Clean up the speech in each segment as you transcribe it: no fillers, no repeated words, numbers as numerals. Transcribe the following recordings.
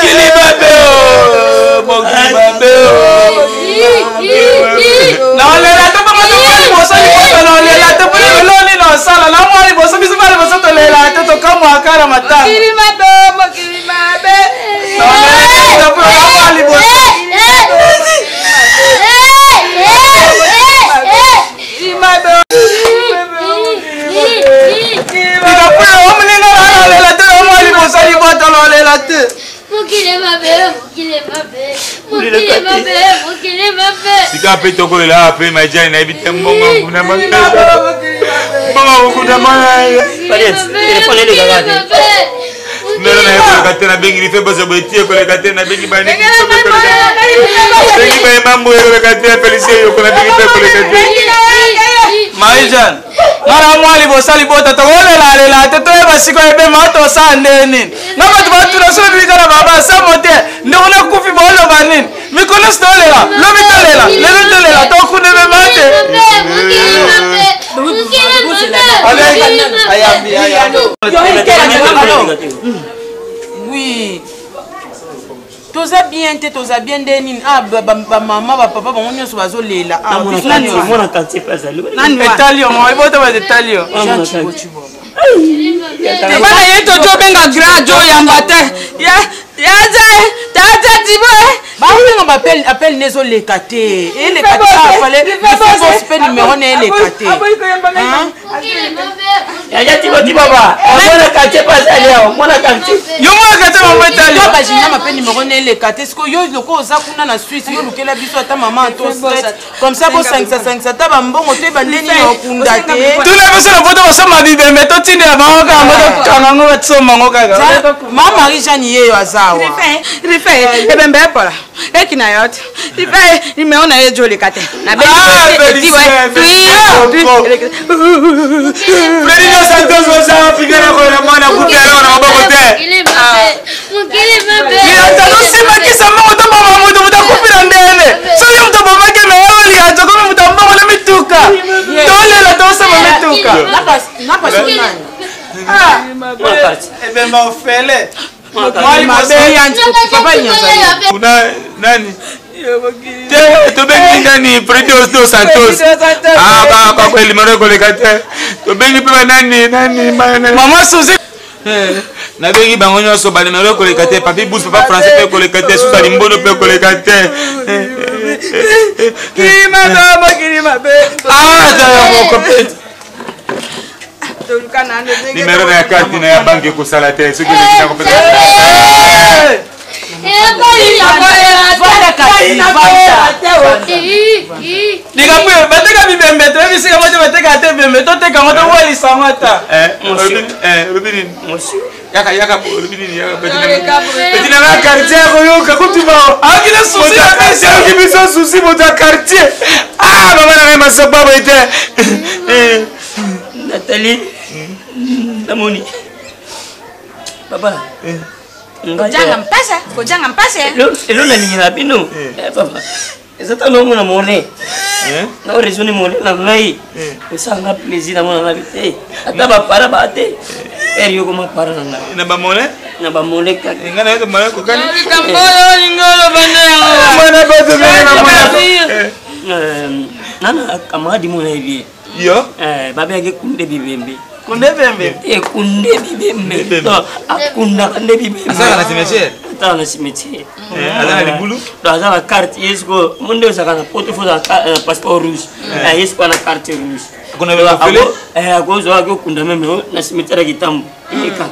Mokili mabe o, mokili mabe o. Naolela te mpo tokola liboso liboso naolela te mpo eloni na osala na mwa liboso biso mwa liboso tolela te tokamwaka na matanga. Mokili mabe, mokili mabe. Naolela te mpo na mwa liboso. Mokili mabe. Likapula omuninga naolela te na mwa liboso libota naolela te. Mokili mabe, mokili mabe, mokili mabe, mokili mabe. Sika mpe tokolela awa mpe majani nayebi te mbongo kuna mbongo kuna ndelo na ye koleka te nabengi life bozo boye ti ekoleka te nabengi banengi bayemambo ekoleka te felicie yoko nabengi mpe ekoleka te. Marie Jeanne, nga na mwa liboso libota tokolelalela te toyeba sikoyo ebema tosala nde nini na bato batuna soki bika na baba samo te ndeko nakufi boloba nini mikolo nyonso tolela lobi tolela lelo tolela tokunda ebema te. Ayambi ayambi. Oui. Toza bien te, toza bien nde nini? Ah, bamama, bapapa, bango nyonso bazolela. Ah, mwana quartier mpe azali. Etali yo mwa ebota bato etali yo. Jean Chibo Chibo. Bana ye tojo obenga grand jo yamba te yaza tata tibo. Baobenga baappel, appel ne ezoleka te, eleka te. Ah, fale bos mpe numero ne eleka te. Hein? Yaya tibo tibo ba mwana quartier mpe azali awa, mwana quartier. Yo mwana kati bango etali. Yo bajinama mpe numero ne eleka te. Sikoyo yo loko oza kuna na Suisse, yo lukela biso ata mama anto stress comme ça, bosangisa-sangisa ata bambongo toyeba nde nini okunda te. Tuna biso na poto basomba bibembe, totindela bango kaka ngo, tokanga ngo, basomba ngo kaka. Ma Marie Jeanne yeyo aza awa. Rife ebembe epola eki na yo te. Rife nimero na ye ejoleka te. Ah, Félicien, Fredi dos Santos oza Afrika na kolela mwana kupi aloko na maboko te. Mokili mabe, mokili mabe. Tozosimbakisa mbongo toboma moto, moto akufi na ndene soki moto abomaki me olinga tokomi moto ya mbongo na mituka tolela tosomba mituka. Na paso nani? Mwana quartier. Ebemba ofele. Mwana mabe papa nyanza. Kuna nani te tobengi nani? Fredi dos Santos kakwe limero ekoleka te. Tobengi mpe banani nani? Mama Suzi. Nabengi bango nyonso, banimero ekoleka te. Papi Bus, papa français mpe ekoleka te. Susa Limbono mpe ekoleka te. Mokili mabe, mokili mabe. Ata ya moko mpe. Toluka nano. Nimero na ya karte na ya banke ekosala te soki eleki na kopesa. Vanda kasi, vanda. Likambo oyo bateka bibembe, toyebi esika mo te bateka te bembe, toteka yango, towalisa yango ata. Olobi nini? Yaka yaka, olobi nini? Yaka petit na nga quartier akoyoka kutuma. Akina susi na biso. Ayoki biso susi moto ya quartier. Ah, mama na ngai masoko boye te. Nathalie, namoni papa ngai. Kojanga mpasa, kojanga mpasa. Elo nalingi na bino. Eh, papa eza ntango omona mole na oraisonne mole na ngai esanga plaisir namona nabi te ata bapara baa te ere yoko mapara na ngai. Na bamole. Na bamole kaka. Ngai na yo mole kokani. Likambo oyo olingi oloba nde yango. Mwana bato ndenge na mwana. Nana camarade mo nayebi ye. Yo. Babengaki kunde bibembe. Kunde bembe. Ekunde bibembe. Donc, akundaka nde bibembe. Azalaka na cimetière. Azalaka na cimetière. Aza na libulu. Donc aza na carte ye sikoyo mo nde ozalaka na poto fo ozala na passeport rouge. Ye sikoyo na carte rouge. Kuna ofele. Akozwa akokunda meme na cimetière ya Kitambo eka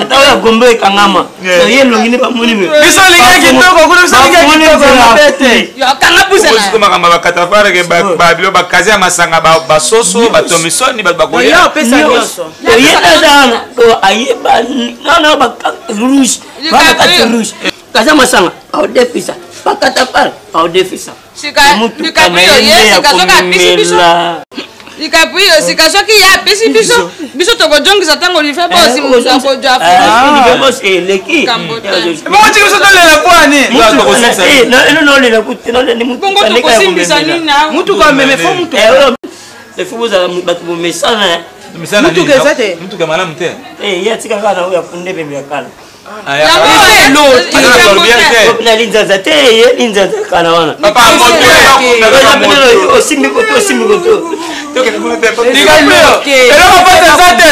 ata oyo agombe ekangama. Donc ye elongi nde bamoni me. Biso olingi kitoko kuna, biso olingi kitoko mabe te. Yo kanga busa na. Siko makambo ya bakatafareke, babilo bakazi ya masanga, basoso batomisoni bato bakolia. Yo opesa nyonso. Oyeba aza wana to ayeba nana rouge bana kati rouge kaza masanga aodefisa bakatafare aodefisa. Sika Mutuka Likaprio na ye ye nde ya sika soki apisi biso. komemela. Likapu oyo sika soki ye apesi biso, biso tokozongisa ntango Olivier Boss moto akozwa. Olivier Boss eleki. Bongo tiki biso tolela mpo nini? Bongo tokosimbisa nini awa? Mutuka ameme fo mutuka. Efo bozala bato bomesana. Mutuka eza te. Mutuka malamu te. Ye atika kaka na oyo akunde pembe ya kala. Na linzanza te, ye linzanza kala wana. Osimbi koto, osimbi koto. Eloko mpasi eza te,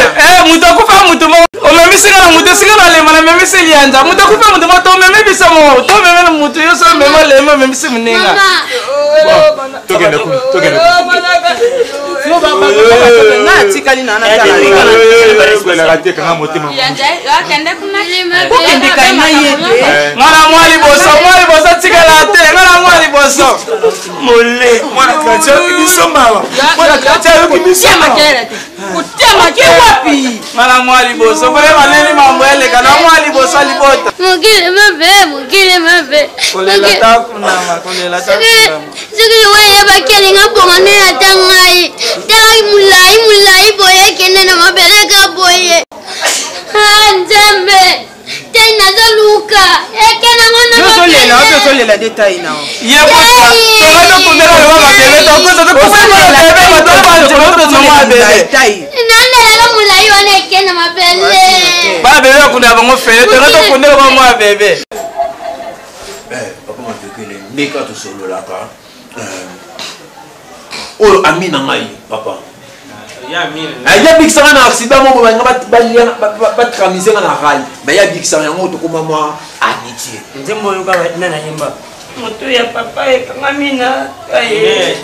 moto akufa moto moko omemisi nga na moto esika nalema namemisi lianza. Moto akufa moto moko tomemi biso moko, tomemi na moto yo so omemi olema omemisi moninga. Tokende kuna, tokende. Nga atikali na naelaka te, kanga motema. Kokende kai na ye te. Nga na mwa liboso, mwa liboso tikala te, nga na mwa liboso. Mole mwana quartier ayoki biso mawa, mwana quartier ayoki biso mawa. Kotia makele wapi? Nga na mwa liboso mpona baleli mambo eleka na mwa liboso libota. Mokili mabe, mokili mabe. Kolela takunama, kolela takunama. Soki liwa eyebaki alinga bonga nde ata ngai. Tala molai molai boye ekende na mabele ka boye. Ah, Nzambe te, nazoluka ekenango na Ozolela wapi? Ozolela nde tai nao. Ye tonga tokundela loba mabele, tokusa tokufela bebe bato banzima bebe. Tai. Nalelaka molai wana eke na mabele. Bana bebe bakundela bango fele, tonga tokundela ba mwa bebe. Papa Matekele, ndeka tosololaka oyo ami na ngai papa ye abikisanga na accident moko, balinga batramise nga na rai, mais ye abikisanga yango, tokoma mwa amitié. Nzembo oyo kaka na nayemba: motu ya papa ekangami na kaye,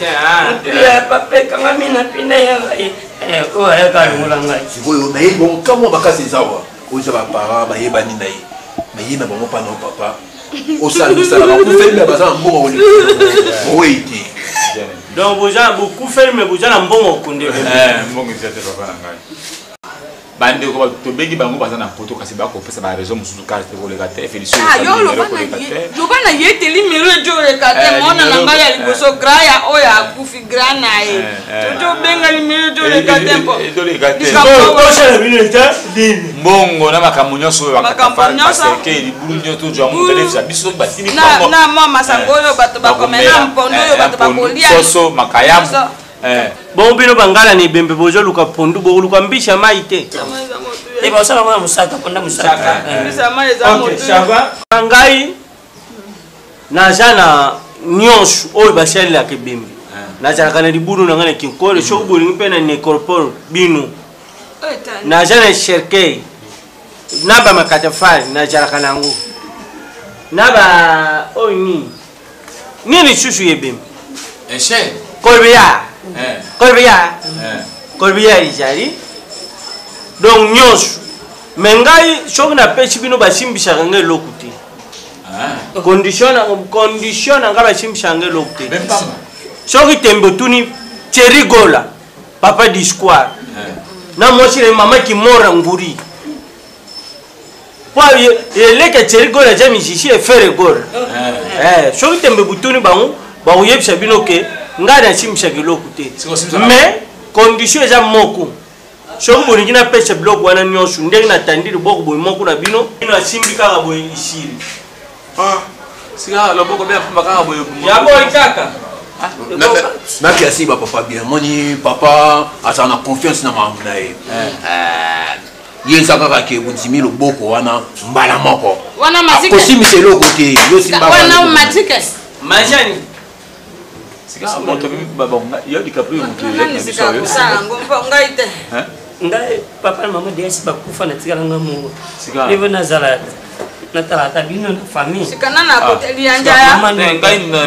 motu ya papa ekangami na pine ya ngai, oyo ayaka alongola ngai. Sikoyo nayebi bongo kamwa makasi eza wa oyo eza baparent bayebani na ye, mais ye na bango mpa na yo papa osala mosala, bakufeli me baza na mbongo koleka owei te. Donc boza bokufeli me boza na mbongo okunde. Mbongo eza te, papa na ngai. Bandeko tobengi bango, baza na poto, kasi bakopesa baraison mosusu kaka te, koleka te. Loba na ye te, limero ejo oleka te. Mwana na ngai ya liboso gra ya oyo akufi gra na ye, tobenga limero ejo oleka te mpo tosala bino eza nini? Mbongo na makambo nyonso oyo. Makambo nyonso. Bacercueil, libulu nyonso tozwa moto alefisa biso soki batindi. Na mwa masango oyo bato bakomela, mpondo oyo bato bakolia. Soso, makayamu. Bongo bino bangala na ebembe, bozoluka pondu, bokoluka mbisi ya mai te. Basala mwana mosaka ponda mosaka. Ngai naza na nyonso oyo basalelaka ebembe, nazalaka na libulu na ngai na Kinkole. Soki bolingi mpe na nécropole bino, naza na cercueil na bamakatafale, nazalaka na yango na ba oyo nini nini lisusu ya ebembe. Corbillard, corbillard, corbillard ezali donc nyonso. Me ngai soki napesi bino, basimbisaka ngai eloko te. Condition na ngai, basimbisaka ngai eloko te. Soki tembe, otuni Thierry Gola, papa du square, na mwasi na ye mama Kimora Nguri, po eleki ya Thierry Gola aza musicien Efere Gola. Soki tembe, butuni bango, bakoyebisa bino ke ngai nasimbisaka eloko te. Mais condition eza moko: soki bolingi napesa biloko wana nyonso, ndenge natandi loboko boye, moko na bino bino asimbi kaka boye, isili. Sika loboko be apamba kaka boye. Ya boye kaka. Nakiasi bapapa bien, moni papa azala na confiance na makambo na ye. Ye eza kaka ke bondimi loboko wana mbala moko. Wana mazike. Akosimbisa eloko te, yo simba. Wana mazike. Majani. Sika moto yo DiCaprio, moto. Nani sika kosala yango mpo ngai te? Ngai papa na mama deyasi bakufa, natikala nga moko. Evo nazala natala ata bino na famille. Sika nana akoteli ya njaya.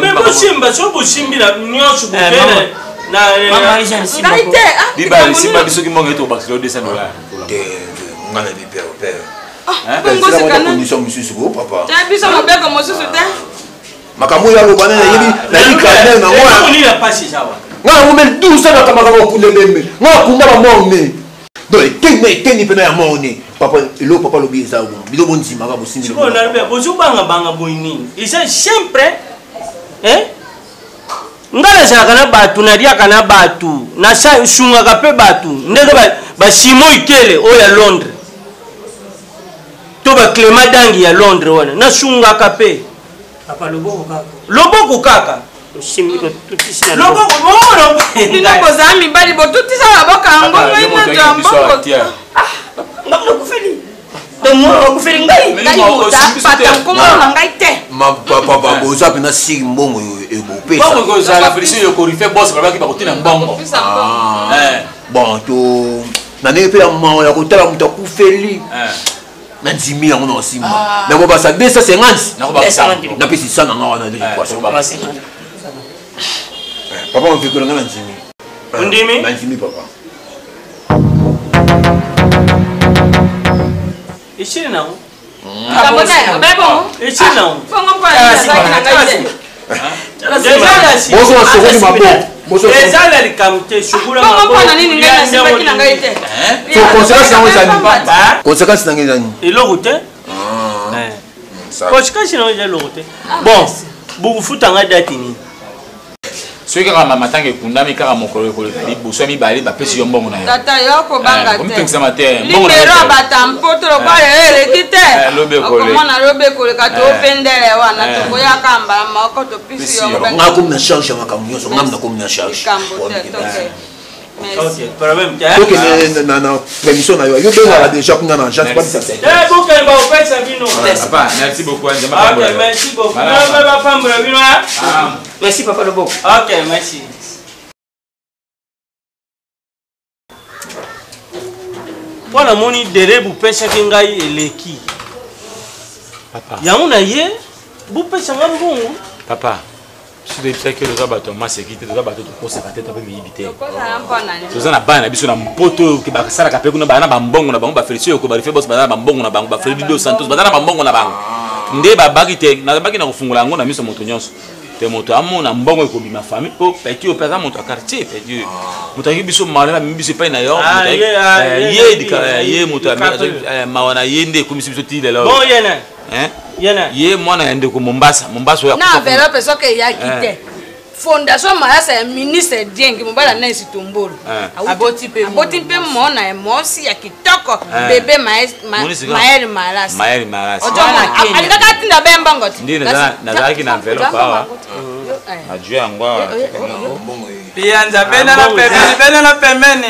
Me bosimba, so bosimbi na nyonso bokene. Ngai te. Biba simba biso ki mbongo ete obakisela 200 dollars. Te, nga na bi père père. Bongo sika nani? Condition mosusu ko papa. Te, biso mobeko mosusu te. Makambo oyo aloba na nayebi, nayebi carnet nango. Nini ya pasi eza wa? Nga nango mele 12 ans nakamaka bakunda ebembe, nga nakunda bamort ne, donc eteni na eteni mpena ya mort ne. Papa, eloko papa alobi eza bon, bino bondimaka, bosimbi. Sikoyo nalobi, bozobangabanga boye nini? Eza sempre, hein? Ngai nazalaka na bato, naliaka na bato, nasungaka mpe bato ndenge basimo ikele oyo ya Londres to baclema dangi ya Londres wana, nasungaka mpe. Papa, loboko kaka. Loboko kaka. Loboko bino bozala mibali botutisa maboko yango ngai nazwa mbongo. Ngai nakufeli. Donc mwana akufeli ngai. Ngai moto apata nkombo na ngai te. Papa, boza mpena siri mbongo ekopesa. Mbongo ekozala Felicien Yokorife boss balobaki bakotina mbongo. Bon, to na ndenge mpe ya mawa ya kotala moto akufeli nandimi yango na osimba nakobasa 250 napesi sa na nga wana papa mavekolo nga nandimi. Ondimi? Nandimi papa. Esili nango. Esili nango. Bozwa sokoli maboko. Eza na likambo te, sukola maboko. Mpo na nini ngai nasimbaki na ngai te? Conséquence nango eza nini? Conséquence nango eza nini? Eloko te. Conséquence nango eza eloko te. Bon, bokofuta ngai date nini? Soki kaka matanga ekundami kaka mokolo ekoleka liboso ya mibale bapesi yo mbongo na yo. Tata, yo kobanga te. Komitungisa te. Limero ya batampoto lokola lelo eleki te. Okomona lobi ekoleka topendele wana tokoyaka mbala moko topesi yo. Nga komi na charge ya makambo nyonso, nga nakomi na charge. Likambo te, toke. Tokende na permission na yo, yo bengaka déjà kuna na agence babisa. Bokende, bakopesa bino. Papa, merci beaucoup. Ok, merci beaucoup. Bapambola bino. Merci papa loboko. Ok, merci. Mpo namoni dele bopesaki ngai eleki yango na ye bopesa nga mbongo. Papa, biso toyebisaki toza bato ya maseki te, toza bato tokosaka te, to mpe miyibi te. Toza na bana na biso na mpoto oyo basalaka mpe kuna, baza na bambongo na bango. Bafelicie oko barife bos baza na bambongo na bango, bafredi dos Santos baza na bambongo na bango. Nde babaki te, nabaki na kofungola yango na miso moto nyonso te, moto amona mbongo ekobima famille mpo peti oyo mpe aza moto ya quartier. Peti oyo moto ayaki biso mawa, amemi biso epai na yo, ye moto mawa na ye nde ekomisi biso ti lelo. Ye mwana ya ndeko Mombasa, Mombasa oyo na enveloppe soki eyaki te, fondation Mayasa ya ministre Dieng, mobali ya Nansi Tombolo, aboti mpe mona ya mwasi ya kitoko, bebe Mael Malasa. Mael Malasa. Alingaka atinda be mbongo te. Ndi nazalaki na enveloppe awa, najui yango awa. Pianza bena na pembeni, bena na pembeni.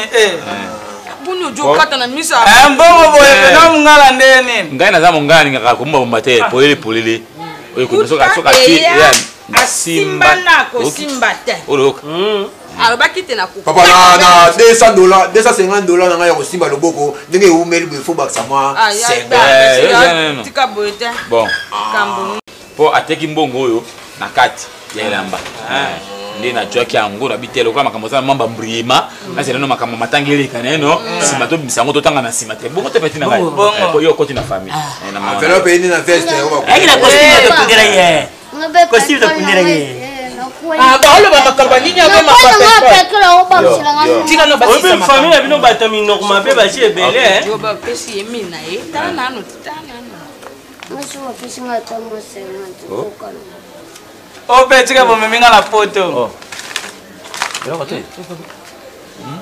Buni ojo okata na miso. Mbongo boye pena mongala nde nini? Ngai naza mongala, alingaka kombabomba te, polele polele. Asimba na kosimba te, alobaki te na papa na 200 dollars, 250 dollars na ngai ya kosimba loboko ndenge eumeli boye, fo bakisa mwa. Tika boye te. Bon, mpo ateki mbongo oyo na kati ya elamba nde nazwaki yango na bitele lokola makambo eza na mwa bambriema, nazela no makambo matanga eleka neno, nsima tobimisa yango, totanga na nsima te. Bongo te, peti na ngai, po yo okoti na famille. Enveloppe eni na veste. Ayaki na costume, tokundela ye costume, tokundela ye. Baoloba makambo nini? Oyebi famille na bino, bato ya minoko mabe basi ebele. Bapesi ye mine na ye, tala nano, tala nano. Oyo mpe tika bomemi nga na poto,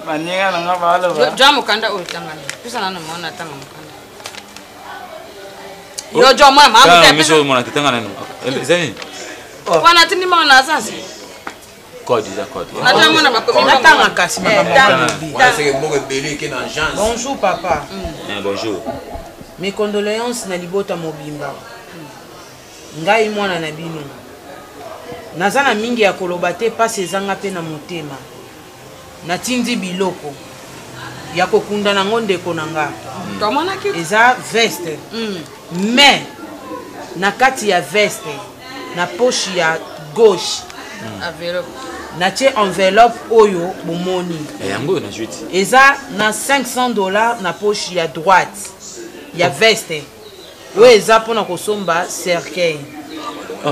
baninga na nga baloba. Jwa mokanda oyo, tanga, pesa nano mona tanga mokanda yo, jwa mwana mama. Miso mona te, tanga nano, eza nini? Wana tindi mona na sasi. Code eza code. Natamona bakomi. Natanga kasi makambo. Mbongo ebele eke na agence. Bonjour papa. Bonjour. Mes condoléances na libota mobimba. Ngai mwana na bino, naza na mingi ya koloba te, mpasi ezanga mpe na motema. Natindi biloko ya kokunda nango ndeko na nga, eza veste, mais na kati ya veste, na poche ya gauche, natie enveloppe oyo bomoni. Yango oyo nazwi ti. Eza na 500 dollars na poche ya droite ya veste oyo, eza mpona kosomba cercueil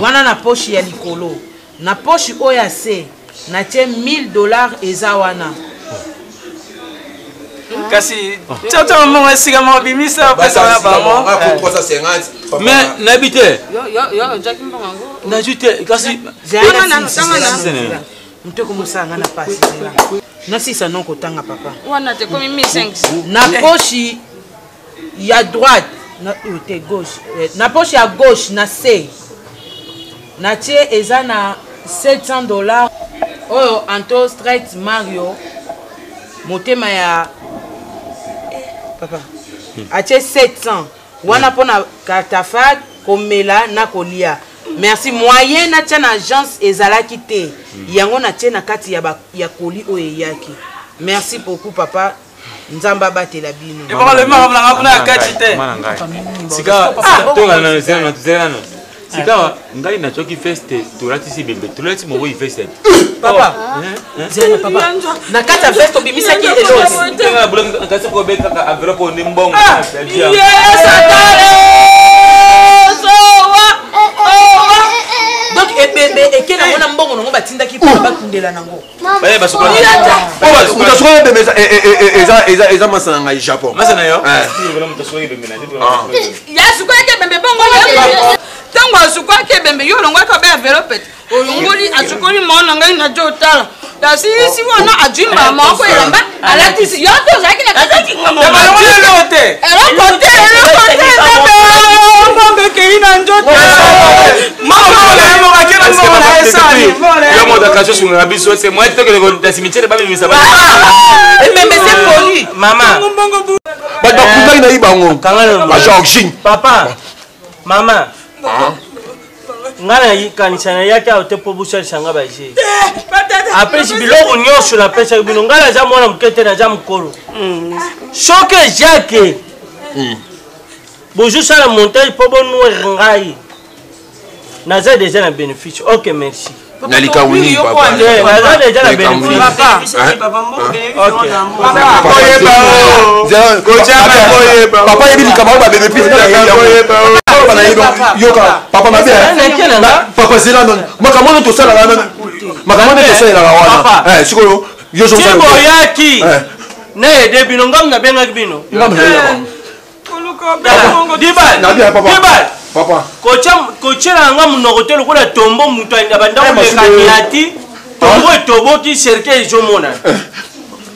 wana. Na poche ya likolo, na poche oyo ya se, natie 1000 dollars, eza wana. Kasi tiatia mbongo esika moko, bimisa, opesa na bango. Mais nayebi te, nazwi te kasi. Moto ekomosala nga na pasi zela. Nasisa non kotanga papa. Wana te komi 1500. Na poche ya droite na oyo te gauche eh, na poche ya gauche na se natie eza na 700 dollars oyo anto stret mario motema ya eh, papa atie 700 wana mpo na katafak komela na kolia merci moyen natia na agence ezalaki te yango natie na kati ya, ba, ya koli oyo eyaki merci beaucoup papa nzambe abatela bino sikawa ngai nazwaki veste tolatisi bebe tolatisi moboi veste papa papa na kati ya veste obimisaki elokasi kobekaka enveloppe oyo nde mbongo donc ebebe eke nango na mbongo nango batindaki mpona bakundela nango moto asukoki ebembe eza masa na ngai japon masa na yo yasukoki ebembe bongo ntango asukwaki ebembe yo olongwaki obe enveloppe te olongoli asukoli mao na ngai najo otala asilisi wana azwi mbala moko elamba alatisi yo te ozalaki na eloko te eloko te eloko te mbongo ekei na nzoto yo moto akasi osungaka biso se moye tokende na cimetière babimisa ebembe se poli mama bato bakundaki na ye bango bageorgine papa mama ngai nakanisa nayaki awa te mpo bosalisa ngai baje apesi biloko nyonso napesaki bino ngai naza mwana moke te naza mokolo soki ejake bozosala montage mpo bonoire ngai naza deja na bénéfice ok merci na likambo nini papa naza deja na bénéfice papa yebi likambo yango babénéfice yoka papa mabe papa zela nano makambo wana tosalaka nano makambo wana tosalelaka wana sikoyo yo boyaki na ede bino ngambo nabengaki bino kotyela nga monoko te lokola tombo moto abanda koleka niati tombo etoboki cercueil ezomonana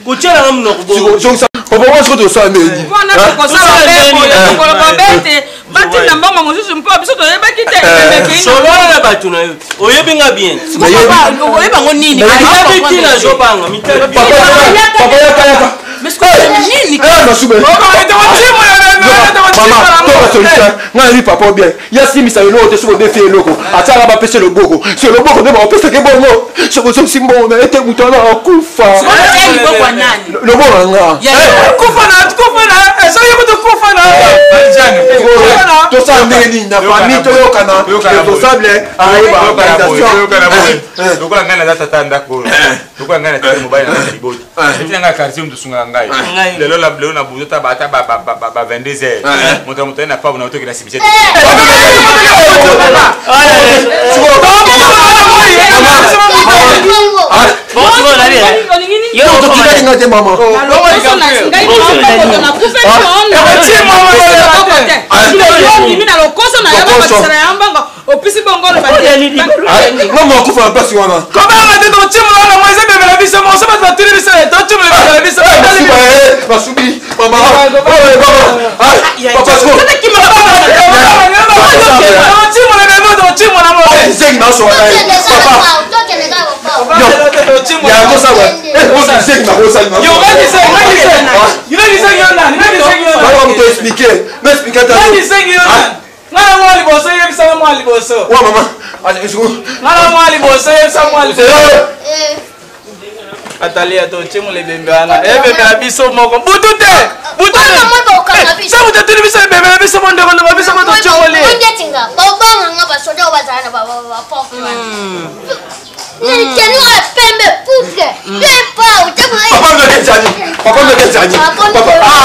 kotyela nga monoko bongowana tokosala beboye tokoloba bete batinda mbongo mosusu mpo biso toyebaki te solola na bato na yo oyebi nga bien oyeba ngo nini nayebi ntina azobanga papa yaka yaka ngai nayebi papa bien ye asimbisa eloko te soki odefi eloko atiaka bapesa loboko so loboko nde bakopesaka bongo soki ozongisi mbongo na ye te moto wana akufa loboko na nga tosala ndenge nini na famille toyokana responsable ayeba organisation lokola ngai naza tata ndako lokola ngai natiki mobali na libota eti na ngai quartier moto osungaka ngai lelo lelo na buzo ta ata ba 22 heures moto na moto aye na pabu na otokela cimetière. Totikali nga te mama. Na lokoso na yo bakisala ya mbongo opesi bongo mama akufa na mpasi wana kobanga te totimola wana mo eza bebela biso moso bato batuli biso totimola bebela biso basubi Nga na mwa liboso yebisa nga mwa liboso. Wa mama. Nga na mwa liboso yebisa mwa liboso. Atalia to tshimula ebembe wana ebembe na biso moko butu te butu te sa butu atuni biso ebembe na biso mondeko ndeko biso moko totshimoli babanganga basoda oyo bazala na baporte wana tenu ya pembe poudre papa ndoke jani papa ndoke jani papa.